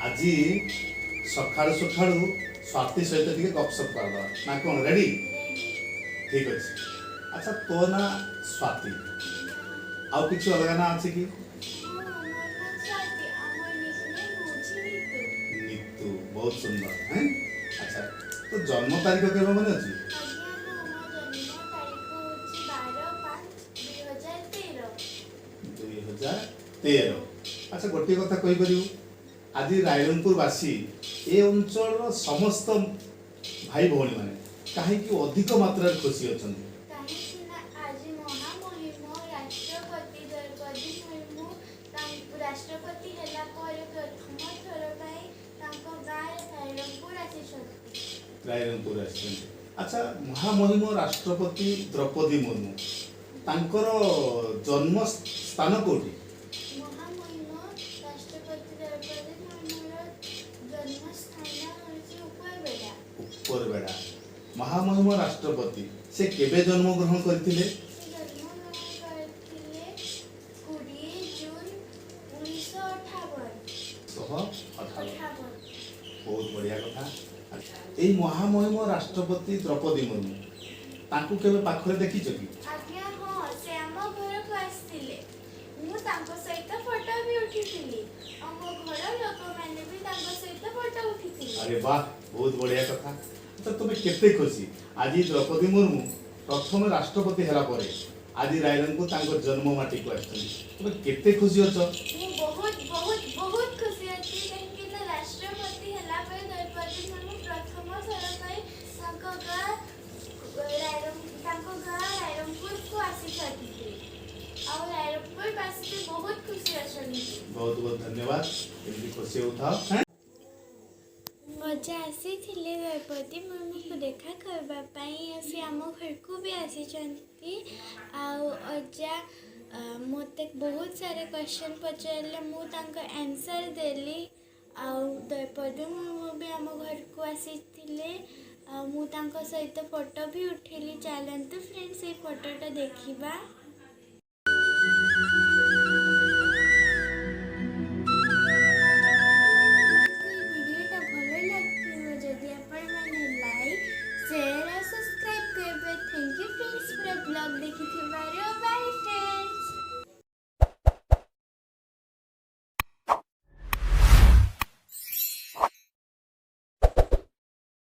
ଆଜି ସକାଳୁ ସକାଳୁ ସ୍ୱାତି ସହିତ ଟିକେ ଗପସପ କରିଦେବା ନା କ'ଣ? ରେଡି? ଠିକ ଅଛି। ଆଚ୍ଛା, ତୋ ନାଁ ସ୍ୱାତି, ଆଉ କିଛି ଅଲଗା ନାଁ ଅଛି କି? ହଁ, ମୋ ନାଁ ସ୍ୱାତି ଆଉ ମୋ ନିକନେମ୍ ହେଉଛି ନିତୁ। ନିତୁ, ବହୁତ ସୁନ୍ଦର ହେଁ। ଆଚ୍ଛା, ତୋ ଜନ୍ମ ତାରିଖ କେବେ ମନେ ଅଛି? ଆଜ୍ଞା ହଁ, ମୋ ଜନ୍ମ ତାରିଖ ହେଉଛି 12/5/2013। 2013। ଆଚ୍ଛା, ଗୋଟିଏ କଥା କହିପାରିବୁ, ଆଜି ରାଇରଙ୍ଗପୁର ବାସୀ, ଏ ଅଞ୍ଚଳର ସମସ୍ତ ଭାଇ ଭଉଣୀମାନେ କାହିଁକି ଅଧିକ ମାତ୍ରାରେ ଖୁସି ଅଛନ୍ତି? କାହିଁକି ନା ଆଜି ମହାମହିମ ରାଷ୍ଟ୍ରପତି ଦ୍ରୌପଦୀ ମୁର୍ମୁ ରାଷ୍ଟ୍ରପତି ହେଲା ପରେ ପ୍ରଥମ ଥର ପାଇଁ ତାଙ୍କ ଗାଁ ରାଇରଙ୍ଗପୁର ଆସିଛନ୍ତି। ରାଇରଙ୍ଗପୁର ଆସିଛନ୍ତି। ଆଚ୍ଛା, ମହାମହିମ ରାଷ୍ଟ୍ରପତି ଦ୍ରୌପଦୀ ମୁର୍ମୁ, ତାଙ୍କର ଜନ୍ମ ସ୍ଥାନ କୋଉଠି? ମହାମହିମ ରାଷ୍ଟ୍ରପତି ଦ୍ରୌପଦୀ ମୁର୍ମୁର ଜନ୍ମସ୍ଥାନ ହେଉଛି ଉପରବେଡ଼ା। ଉପରବେଡ଼ା। ମହାମହିମ ରାଷ୍ଟ୍ରପତି ସେ କେବେ ଜନ୍ମଗ୍ରହଣ କରିଥିଲେ? ସେ ଜନ୍ମଗ୍ରହଣ କରିଥିଲେ 20 ଜୁନ 1958। 158। 58। ବହୁତ ବଢ଼ିଆ କଥା। ଆଚ୍ଛା, ଏଇ ମହାମହିମ ରାଷ୍ଟ୍ରପତି ଦ୍ରୌପଦୀ ମୁର୍ମୁ, ତାଙ୍କୁ କେବେ ପାଖରେ ଦେଖିଛ କି? ଆଜ୍ଞା ହଁ, ସେ ଆମ ଘରକୁ ଆସିଥିଲେ। ମୁଁ ତାଙ୍କ ସହିତ ଫଟୋ ବି ଉଠିଥିଲି ଆଉ ମୋ ଘର ଲୋକମାନେ ବି ତାଙ୍କ ସହିତ ଫଟୋ ଉଠିଥିଲେ। ଆରେ ବାহ, ବହୁତ ବଢ଼ିଆ କଥା। ଆଚ୍ଛା, ତୁମେ କେତେ ଖୁସି, ଆଜି ଦ୍ରୌପଦୀ ମୁର୍ମୁ ପ୍ରଥମ ରାଷ୍ଟ୍ରପତି ହେଲା ପରେ ଆଜି ରାଇରଙ୍ଗପୁର ତାଙ୍କ ଜନ୍ମ ମାଟିକୁ ଆସିଛନ୍ତି, ତୁମେ କେତେ ଖୁସି ଅଛ? ମୁଁ ବହୁତ ବହୁତ ବହୁତ ଖୁସି ଅଛି, କାହିଁକି ନା ରାଷ୍ଟ୍ରପତି ହେଲା ପରେ ଦ୍ରୌପଦୀ ମୁର୍ମୁ ପ୍ରଥମ ଥର ପାଇଁ ତାଙ୍କ ଗାଁ ରାଇରଙ୍ଗପୁରକୁ ଆସିଛନ୍ତି ଆଉ ରାଇରଙ୍ଗପୁରବାସୀ ବି ବହୁତ ଖୁସି ଅଛନ୍ତି। ବହୁତ ବହୁତ ଧନ୍ୟବାଦ। ଏମିତି ଖୁସି ହେଉଥାଅ ହେଁ? ଅଜା ଆସିଥିଲେ ଦ୍ରୌପଦୀ ମୁର୍ମୁକୁ ଦେଖା କରିବା ପାଇଁ ଆଉ ସେ ଆମ ଘରକୁ ବି ଆସିଛନ୍ତି। ଆଉ ଅଜା ମୋତେ ବହୁତ ସାରା କ୍ୱେଶ୍ଚନ୍ ପଚାରିଲେ, ମୁଁ ତାଙ୍କ ଆନ୍ସର୍ ଦେଲି। ଆଉ ଦ୍ରୌପଦୀ ମୁର୍ମୁ ବି ଆମ ଘରକୁ ଆସିଥିଲେ ଆଉ ମୁଁ ତାଙ୍କ ସହିତ ଫଟୋ ବି ଉଠେଇଲି। ଚାଲନ୍ତୁ ଫ୍ରେଣ୍ଡ, ସେଇ ଫଟୋଟା ଦେଖିବା।